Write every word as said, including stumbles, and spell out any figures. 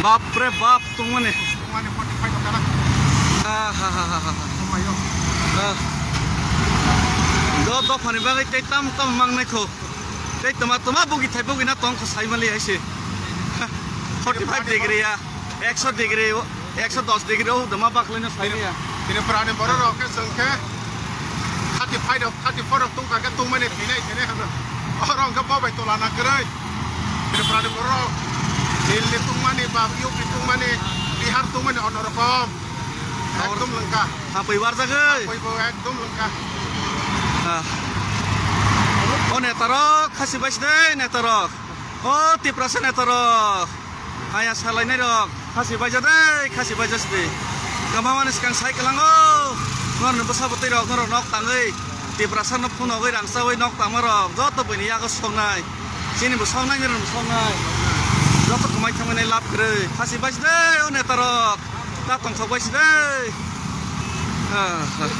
Bap re bap, tungmani. Tungmani forty five kana. Ah, ha, ha, ha, ha, ha. Tungmayo. Ah. Do, dophani bagwi tei tam tam mangnai kho. Tei toma, toma bugi thai bugi na tong kho sai mali hai se. Forty five degree ya, ekso degree, ekso dos degree o dama baklai na sai ya. Tini pura ni borok rok khe chwng khe thirty five rok, thirty four rok tungkha khe tungmani thinai thinai hwnwi. Oro hwnkhe bo bai tola na kwrwi. Tripura ni borok Delhi tungmani ba U P tungmani, Bihar tungmani ono rokom. Ekdom lengka. Hapoi warjagwi. Hapoi bo ekdom lengka. Ah. O netarok, khasi baisde netarok. O Tiprasa netarok. Aya salainai rok, khasi baija dei, khasi baija sidi. Kwbangmani swkang sai kwlango. Norokni bwsa bwtwi rok, norok nok tangwi. Tiprasa no phunogwi rangchawi nok tangma rok. Joto buini yago soknai. Chini bo soknai, nini bo soknai. Joto kwmai thangmani lab kwrwi. Khasi baija dei, o netarok. Ta tongthok baija dei. Ah, ah.